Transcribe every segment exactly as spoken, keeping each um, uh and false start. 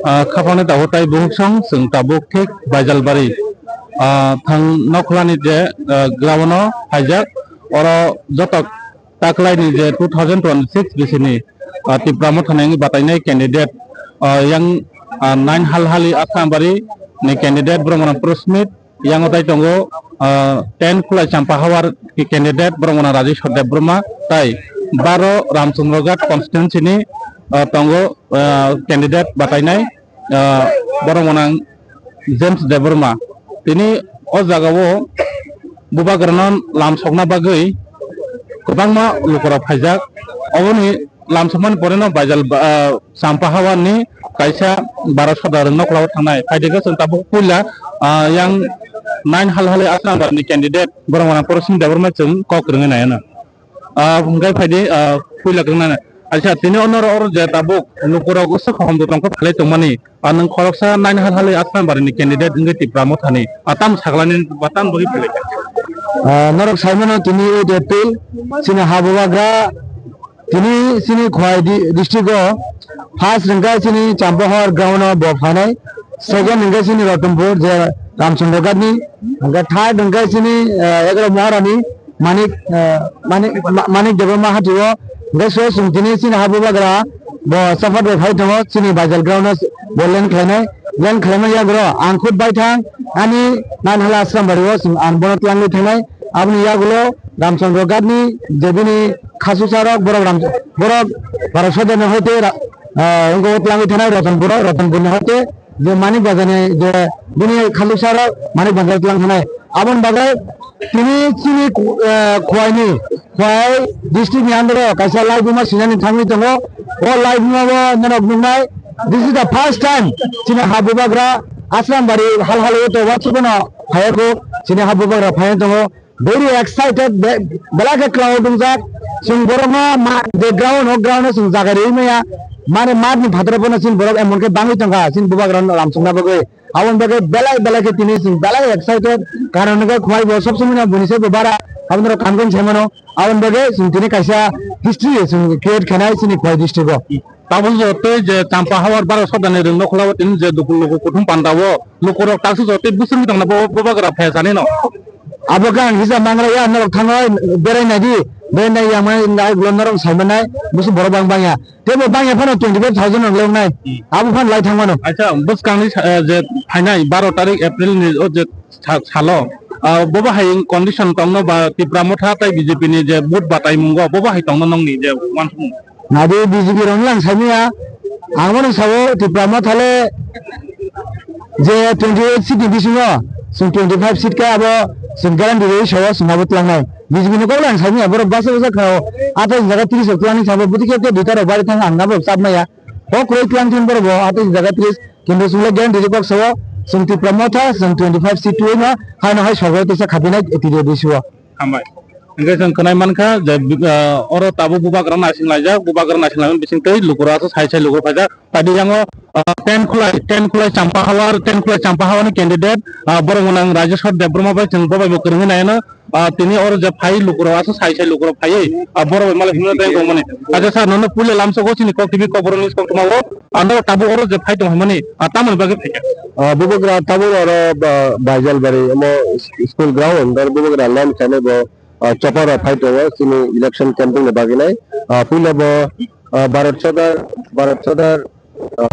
Ah, khapangni tabuk tai buhuk song, chwng tabuk thik Baijalbari, ah, thang Nokhlani je, ah, ground-o phaijak, oro joto taklaini je two thousand twenty-six bisini, ah, Tipra Mothani wngwi batainai candidate, ah, yang, ah, nine Halhali Asrambari ni candidate Brahmana Prosmit, yang tai tongo, ah, ten Khulai Champa Hawar ni candidate Brahmana Rajeswar Debbarma, tai baro Ramchandra Ghat constituency ni, ah, tongo, ah, candidate batainai, ah, borok mwnang James Debbarma. Tini o jagao bubagrano lamsokna bagwi kwbangma lukurok phaijak. Oboni lamsokmani poreno Baijal, ah, Champa Hawani kaisa Bharat Sodar Nokla-o thangnai. Phaidi khe chwng tabuk puila, ah, yang nine Halhali Asrambari ni candidate borok mwnang Porosing Debbarma chwng kok kwrwngwi naiyano. Ah, hwnkhe phaidi, ah, puila kwrwngna. Acha, tini onoro oro je tabuk lukurok usuk hokom tongkha phalai tongmani. Ah, nwng khoroksa nine Halhali Asrambari ni candidate wngwi Tipra Mothani. Ah, tam saglani ba tam bagwi phalai kha. Ah, norok saimano tini eight April chini ha bubagra tini chini Khowai di-, district o first hwnkhe chini Champa Hawar ground o bo phainai. Second hwnkhe chini Ratanpur je Ramchandra Ghat ni. Hwnkhe third hwnkhe chini, ah, Egaroh Maharani. Manik, eh, Manik, Ma-, Manik Debbarma hati o, hwnkhe so chwng tini chini ha bubagra bo support bai phai tongo, chini Baijal ground o bo land khlainai, land khlaimani yagulo ang khud bai thang, ani nine Halhali Asrambari o chwng ang bono twlangwi thangnai, aboni yagulo Ramchandra Ghat ni je bini khasusa rok borok Ram-, borok Bharat Sodar ni hoite ra-, eh, wngkho twlangwi thangnai Ratanpur o, Ratanpur ni hoite je Manik Bazar ni je bini khaluksa rok Manik Bazar tlang thanai. Aboni bagwi tini chini, eh, Khowai ni, Khowai district ni under o kaisa laibuma sinani thangwi tongo. O laibuma o norok nuknai, this is the first time chini ha bubagra Asrambari Halhali o to wansukmano phaiyago, chini ha bubagra phaiya tongo. Very excited, be-, belai khe kwlao dungjak. Chwng borokno ma-, je ground, o ground-o chwng jaga riwi maya. Mane matni phataro phano chini borok emon khe bangwi tongkha, chini bubagrano lamsokna bagwi. Aboni bagwi belai belai khe tini chwng belai excited. Karon hwnkhe Khowai bo sob somoi no buini saibo bara. Aboni rok kam khe saimano. Aboni bagwi chwng tini kaisa history chwng create khainai chini Khowai district-o. Tabuk jotoi je Champa Hawar Bharat Sodar ni rwng nokla o tini je dukun luku kuthum panda o lukurok taksu jotoi bwswk wng tongna bo, bubagra phai sani no. Abo khe ang hisa mangra ya norok thango berai nai di, berai nai ya mai nai ulo norok sai manai busu borok bang bang ya. Tebo bang ya phano twenty five thousand rok le wngnai. Hmm. Abo phano lai thang mano. Acha, bwskang ni sa-, eh, je phainai baro tarik April ni o je sa-, salo, ah, bobo hai condition tongno ba Tipra Motha tai B J P ni je vote batai mungo bobo hai tongno nongni je wansukmung. Nadi B J P rok lang saimaya. Ang mano sao Tipra Motha le je twenty eight seat ni bisingo chwng twenty five seat khe abo chwng guarantee rwi sao chwng abo tlangnai. B J P ni kok lang saimaya borok basa basa khao atai jaga tris rok tlangni sabo bwtwi khe duita rok bari thang ang nabo chap maya. Kok rwi tlang thang borok bo atai jaga tris kintu chwng le guarantee rwi kok sao chwng Tipra Motha chwng twenty five seat twi no haino hai sorgo tesa khapinai tiri rwi sio. Hambai. Hingke chwng khwnai mankha je, ah, oro tabuk bubagra naising laijak, bubagra naising laimani bising twi lukurok aswk sai sai lukurok phaijak. Tadi yango, ah, ten Khulai, ten Khulai Champa Hawar, ten Khulai Champa Hawar ni candidate, ah, borok mwnang Rajeswar Debbarma bai chwng bobai bo kwrwngwi naino. Ah, tini oro je phai lukurok aswk sai sai lukurok phaiwi, ah, borok bai malai himno tei tongmani. Acha sir, nono puila lamsogo chini kok T V kok borok ni kok tongmao. Ano tabuk oro je phai tong hwnmani, ah, tamoni bagwi phaikha? Ah, bubagra tabuk oro ba-, Baijalbari omo s-, school ground, oro bubagra land khainai bo, ah, chopper rok phai tongo chini election campaign ni bagwi nai. Ah, puila bo, ah, Bharat Sodar, Bharat Sodar, ah,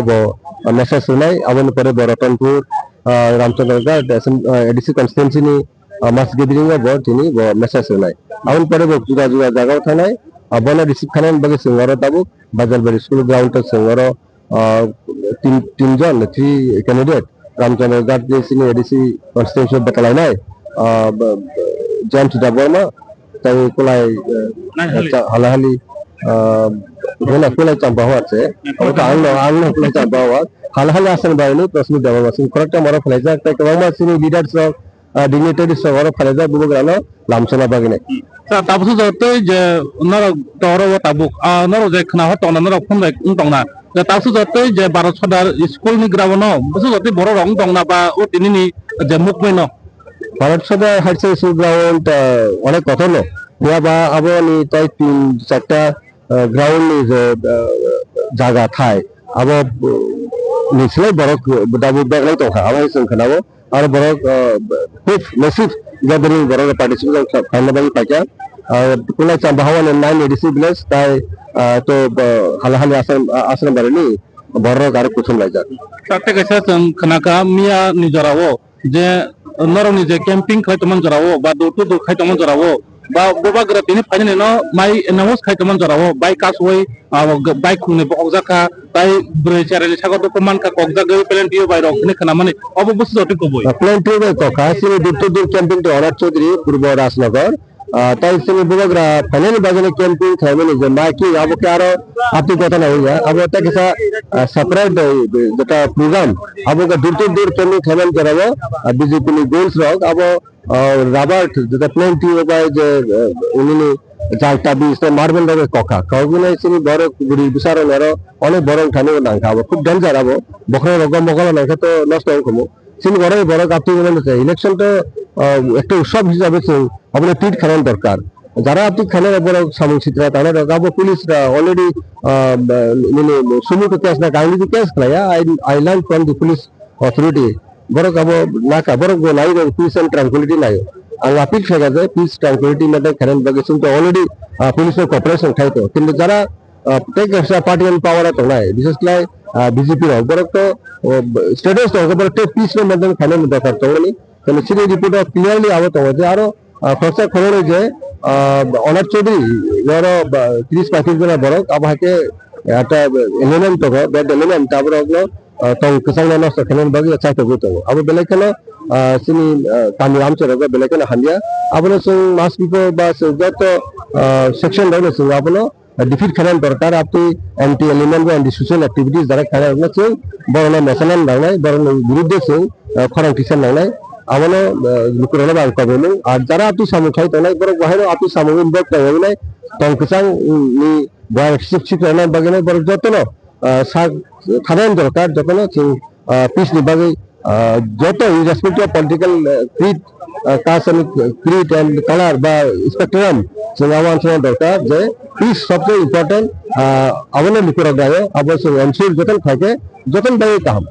bo, ah, message rwnai, aboni pore bo Ratanpur, ah, Ramchandra Ghat, ah, A D C constituency ni, ah, mass gathering o bo tini bo message rwnai. Aboni pore bo juda juda jaga o thangnai, ah, bono receive khainani bagwi chwng oro tabuk Baijalbari school ground o chwng oro, ah, tin, tin jon, three candidate, Ramchandra Ghat ni chini A D C constituency o bwtalainai, ah, b-, b-, James Debbarma, tei kulai, eh, Nai hali. Cha-, hala hali, ah, kulai, kulai Champa Hawar se. Nai kulai Obo to ang no, ang no kulai Champa Hawar. Hala hali Asrambari ni Prosmit Debbarma sing khoroksa moro khwlaijak, tei kwbangma chini leaders rok, ah, dignitaries rok oro phalaijak bubagrano lamsokna bagwi nai. Hmm. Sir, tabuk sujak tei je norok toro o tabuk, ah, norok je khna hor tongna, norok phone bai wng tongna. Je tabuk sujak tei je Bharat Sodar school ni ground o, bwswk jotoi borok rok wng tongna ba o tini ni je movement no? Bharat Sodar Higher Secondary School ground, ah, onek kotor no. Phiya ba abo ni tei tin charta, ah, ground ni je, ah, jaga thai, abo, uh, ni slai borok, uh, dabu beglai tongkha, abo hai chwng khnao. Aro borok, uh, khub massive gathering borok participation kha-, khaina bagwi paikha. Uh, Kulai Champa Hawa ni nine A D C village tai, uh, to, uh, Halahali Ashram, uh, Ashram Bari ni borok aro kuthum laijak. Tate kaisa chwng khnakha miya ni jorao je norokni je camping khlai tongmani jorao ba door to door khai tongmani jorao ba bubagra tini phainani no mai announce khai tongmani jorao bai kasui, ah, bai khungni bo kokjak kha tai bwrwi cherai ni saka dukhu mankha kokjagwi plenty o bai rok hwnwi khnamani obo busi jotwi kubui. Plenty o bai kokha chini door to door camping to Onar Chaudhary Purbo Rajnagar. Ah, tai chini bubagra phainani bagwi camping khlaimani je maiki abo khe aro apni kotha nai ya, abo tei kisa, ah, separate, eh, jeta program abo khe door to door camping khlaimani jorao, ah, B J P ni goals rok abo, ah, rubber jeta plenty o bai je, eh, unini jal tabi se marble rok kokha. Koknai chini borok guri bisaro naro onek borok thani nangkha abo khub danger abo bokhorok rok mokol nangkha to nosto wngkhamu. Chini borok borok apni election to, ah, ekta utsav hisabe chwng abono treat khaina dorkar. Jara apni khaina borok samung sitra tangna rok abo police ra already, ah, nini sumu to case na kaini to case khlaiya. I, I learn from the police authority. Borok abo naka, borok bo nai rok peace and tranquility nai. Ang appeal khlaika je peace tranquility maintain khaina bagwi chwng to already, ah, police no cooperation khai to. Kintu jara, ah, tei kaisa party and power o tongnai, bishes khlai, ah, B J P rok, borok to, oh, status tongo, borok tei peace no maintain khainani dorkar tongmani. Tei chini report o clearly abo tongo je aro, ah, khoroksa khoroknwi je, ah, Onar Chaudhary, oro, ba, tris paitris jona borok, abo hai khe, ah, ta, element tongo, bad element, ta borok no, ah, tong kwchangno nosto khainani bagwi chaithogwi tongo. Abo belai kheno, ah, chini, ah, kami amchai rogo belai kheno hamya. Abono chwng mass people ba chwng joto, ah, section rokno chwng abono defeat khaina dorkar, apni anti element ba anti social activities jara khaina rokno chwng borokno mochana nangnai, borokni birudde chwng, ah, khorang tisa nangnai, abono, ah, lukurokno ang kobimung. Ar jara apni samung khai tongnai, borok bahaino apni samung involve tongwi nai, tong kwchang, mm, ni buai sip sip rwna bagwi nai, borok jotono, ah, sak thana dorkar, jotono chwng, ah, peace ni bagwi, ah, joto irrespective of political, ah, creed, ah, caste and creed and color ba spectrum, chwng abo uansukna dorkar je peace sobse important, ah, abono lukurok naio, abo chwng ensure jotono khaikhe jotono bagwi kaham.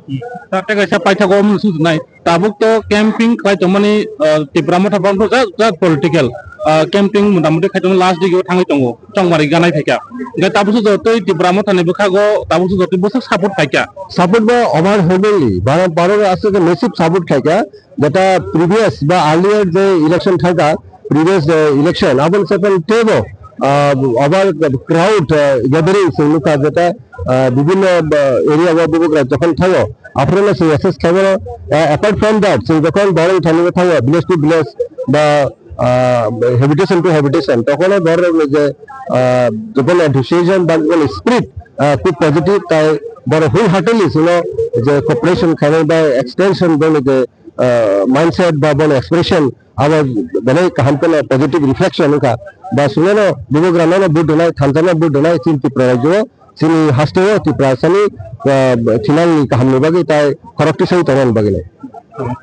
Tei kaisa paithago omo sujunai. Tabuk to camping khlai tongmani, ah, Tipra Motha borok to just, just political, ah, camping motamoti khai tongmani last digi o thangwi tongo, chongmari ganai phaikha. Hingkhe tabukso jotoi Tipra Motha ni bwkhago tabukso jotoi bwswk support phaikha. Support ba overwhelmingly, bara-, barok aswk massive support khaikha, jeta previous ba earlier je election thangkha, previous, eh, election, aboni sepan tebo, ah, over crowd, eh, gathering se nukha jeta, ah, bibinno, ah, area o bubagra jokhon thango, aphuru no chwng assess khaimano, ah, apart from that, chwng jokhon borok thani thango, village to village ba, ah, habitation to habitation, tokhono borok ni je, ah, jeboni enthusiasm ba jeboni spirit, ah, khub positive, tai borok wholeheartedly chwngno je cooperation khainai ba extension boni je, ah, mindset ba boni expression abo belai kaham kheno positive reflection wngkha. Ba chwngno bubagra no vote rwnai, thansa no vote rwnai, chini Tripura rajyo o chini haste o Tiprasani, ah, thinangni kahamni bagwi tai khorok tisai tongnani bagwi nai.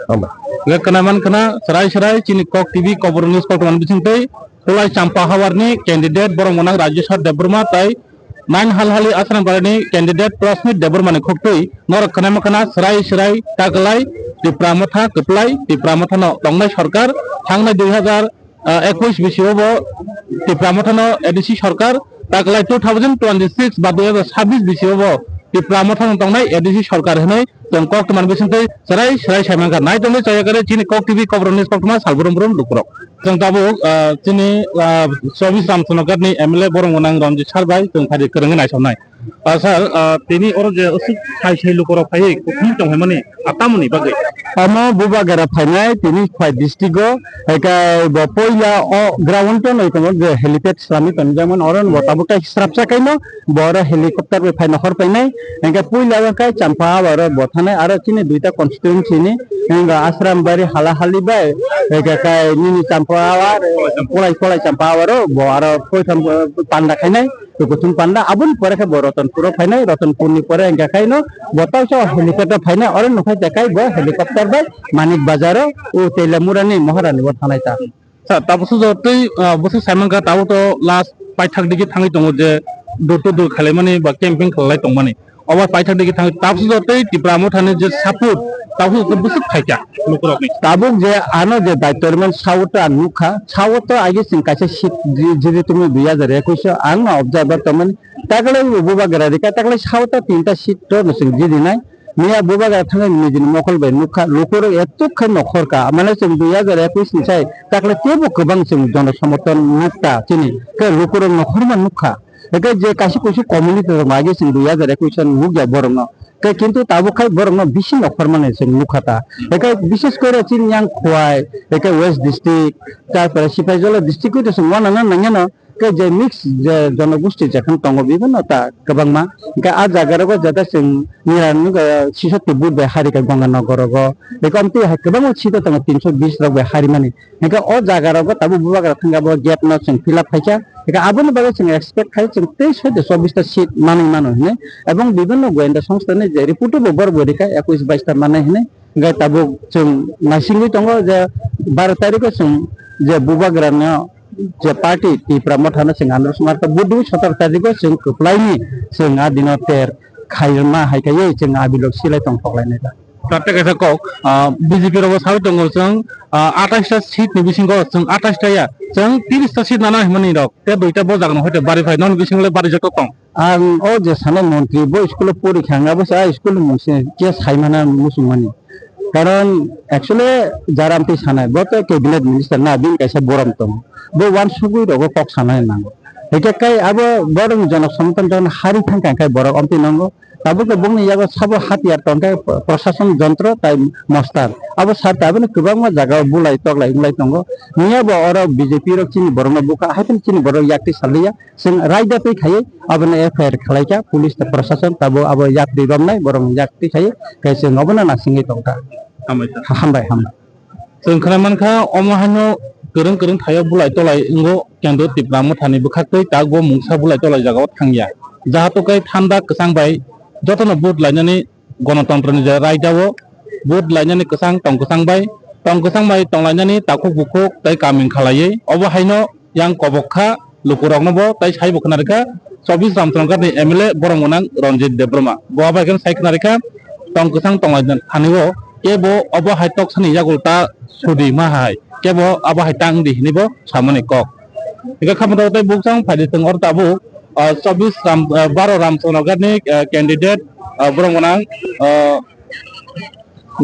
Hambai. Hwnkhe khna man khna, chwrai chwrai chini Kok T V Kokborok news koktwmani bisingtwi Kulai Champa Hawarni candidate borok mwnang Rajeshwar Debbarma tai nine Halhali Asram Barani candidate Prasmit Debbarmani khoktwi norok khna man khna, chwrai chwrai taklai Tipra Motha kwplai, Tipra Mothano tongnai sorkar thangnai dui hazar ah, ekush bisio bo Tipra Mothano A D C sorkar, taklai two thousand twenty-six ba dui hazar sabbish bisio bo Tipra Mothano tongnai A D C sorkar hinwi chwng koktwmani bisingtwi chwrai chwrai sai mankha. Nai tongwi chayakare chini Kok T V Kokborok news koktwma sal brum brum lukurok. Chwng tabuk, ah, chini, ah, Chobis Ramchandraghat ni M L A borok mwnang Ranjit sir bai chwng phaidi kwrwngwi naisomnai. Ah, sir, ah, tini oro je usuk sai sai lukurok phaiwi kuthumwi tongphaimani, ah, tamoni bagwi? Omo bubagra phainai tini Khwai district o, hai khe bo puila o ground o noi tongo je helipad swnamwi tonjak mano, oro bo tabuk tai srapsa kaino bo oro helicopter bai phai nokar painai, hingkhe puila o khe Champa Hawar o bo thanai, aro chini duita constituency ni, hingkhe Asrambari Halahali bai, hai khe kai nini Champa Hawar, Kolai, Kolai Champa Hawar o bo aro koitham, eh, panda khainai. Kukuthum panda, aboni pore khe bo Ratanpur o phainai, Ratanpur ni pore hingkha khaino bo tausa helipad o phainai, oro nukhai ta khai bo helicopter bai Manik Bazar o, o Teilamura ni Maharani o thanai ta. Sir, tabuk sujo twi, ah, bwswk sai mankha, tabuk to last paithak digi thangwi tongo je door to door khailaimani ba camping khlailai tongmani. Obo paithak digi thangwi tabuk jotoi Tipra Mothani je support tabuk jotoi bwswk phaikha lukurokni. Tabuk je ano je daityo rwmani sao to ang nukha, sao to age chwng kaisa seat ji-, jiri tongmani dui hajar ekwis o ang no observer tongmani, taklai bo bubagra rikha, taklai sao to tinta seat to no chwng jirinai. Miya bubagra thangwi nijini mokol bai nukha, lukurok etuk khe nokhorka, mane chwng dui hajar ekwis ni sai taklai teibo kwbang chwng jono somorthon nukta chini, khe lukurok nokhorma nukha. Hwnkhe je kaisa kuisu community rok age chwng dui hajar ekwis o nukya borokno. Khe kintu tabuk khai borokno bisi nokhormani chwng nukha ta. Hwnkhe bishes kore chini yang Khowai, hwnkhe West District, tarpore Sipaijala district o chwng wanana nangyano. Khe je mix je jonogosti jekham tongo bibinno ta kwbangma. Hwnkhe a jaga rogo jeta chwng nirani, eh, sisokti booth bai harikha Ganga Nagar rogo. Hwnkhe omtwi hai kwbangma seat o tongo tinso bis rok bai harimani. Hingke o jaga rogo tabuk bubagra thangya bo gate no chwng fill up khaikha. Hingke aboni bagwi chwng expect khai chwng tei soi de chobbish ta seat manwi mano hinwi. Ebong bibinno goyenda songstha ni je report bo borok bo rikha ekwis bais ta manai hinwi. Hingke tabuk chwng naisingwi tongo je baro tarikh o chwng je bubagra no je party Tipra Motha no chwng andro songkha, budhu sotoro tarikh o chwng kwplai ni chwng a dino ter khaima hai kaiwi chwng a bilok silai tongthok lainai ta. Tatte kaisa kok, ah, B J P rogo sawi tongo chwng, ah, atais ta seat ni bisingo chwng atais ta ya, chwng tiris ta seat nana himani rok, te duita bo jaga no hoite bari phai, non bisingo le bari joto tong. Ang o je sanai montri bo school o pori kha, ang abo sa school ni mung se khe sai mana muchung mani. Karon actually jaram twi sanai, bo to cabinet minister na, bini kaisa borom tong. Bo wan sugui rogo kok sanai nang. Hingke kai abo borok ni jonok somorthon jokon hari thang kha, hingke borok omtwi nango. Tabuk khe bongni yago sabo hatiyar tongkhe, pro-, prosason jontro tai mostar. Abo sar tai abono kwbangma jaga o bulai toklai wngwlai tongo. Niya bo oro B J P rok chini borokno bukha, hai phano chini borok yaktwi salliya. Chwng raida twi khaiwi abono F I R khwlaikha, police tei prosason tabuk abo yaktwi romnai borokno yaktwi khaiwi, khe chwng obono nasingwi tongkha. Hambai sir. Ha-, hambai, hambai. Chwng khwnai mankha, omo haino kwrwng kwrwng thaio bulai tolai wngo, Kendro Tipra Mothani bwkhaktwi tabukbo mungsa bulai tolai jagao thangya. Jahato khe thanda kwchang bai jotono vote lainani, gonotontroni je raidao vote lainani kwchang tong kwchang bai, tong kwchang bai tong lainani takhuk bukhuk tei kaming khalaiwi. Obo haino yang kobok kha lukurokno bo tei saibo khna rikha, chobbish Ramchandra Ghat ni M L A borom gwnang Ranjit Debbarma. Bo abo hai kheno sai khna rikha, tong kwchang tong lai thani o, kebo obo hai toksani yagul ta sudi ma hai, kebo abo hai tang di hinwi bo samani kok. Hingke khamtao tei buksong phaidi thwng oro tabuk, ah, chobbish Ram, ah, baro Ramchandra Ghat ni, ah, candidate, ah, borom gwnang, ah,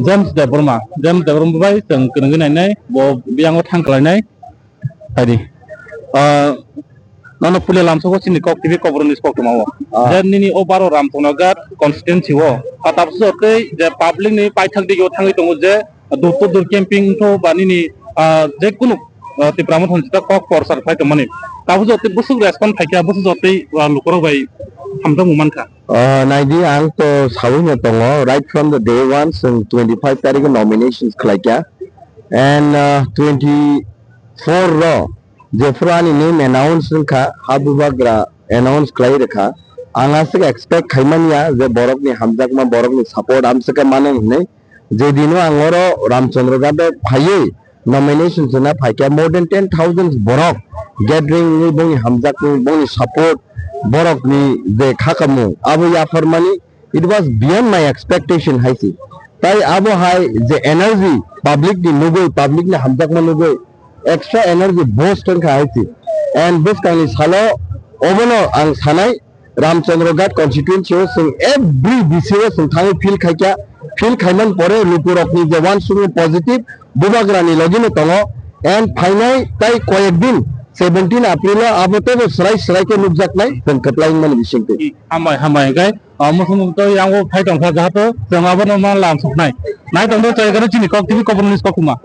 James Debbarma, James Debbarma bai chwng kwrwngwi nainai, bo biyango thang khlainai. Phaidi. Ah, nono puila lamsao chini kok T V Kokborok ni kok tongma o. Ah. Je nini o baro Ramchandra Ghat constituency o, ah, tabukso tei je public ni paithak dige o thangwi tongo je door to door camping wngtho ba nini, ah, je kunu, ah, Tipra Motha ni jeta kok prochar khlai tongmani. Tabukso tei bwswk response phaikha, bwswk jotoi, ah, lukurok bai hamjakmung mankha. Ah, naidi, ang to sawi no tongo, right from the day one, chwng twenty five tarikh o nominations khlaikha. And, ah, twenty four ro jephuru ani name announce wngkha, ha bubagra announce khlai rwkha, ang aswk expect khaimanya je borokni hamjakma, borokni support amswkhe mano hinwi. Jedino ang oro Ramchandra Ghat o phaiwi nomination chwna phaikha, more than ten thousand borok gathering wngwi bongni hamjakmung, bongni support, borokni je khakamung abo yapharmani, it was beyond my expectation hai se. Tai abo hai je energy public ni nugwi, public ni hamjakma nugwi extra energy boost wngkha hai se. And bwskangni salo obono ang sanai, Ramchandra Ghat constituency o chwng every D C o chwng thangwi field khaikha, field khaiman pore lukurokni je uansukmung positive, bubagrani logino tongo, and phainai tai koyek din seventeen April o abo teibo swrai swrai khe nukjaknai chwng kwplai wngmani bisingtwi. Hambai, hambai, hwnkhe, ah, muchung muchung to yango phai tongkha, jahato chwng abono ma lam soknai. Nai tongdo chai gana chini kok T V Kokborok ni koktwma.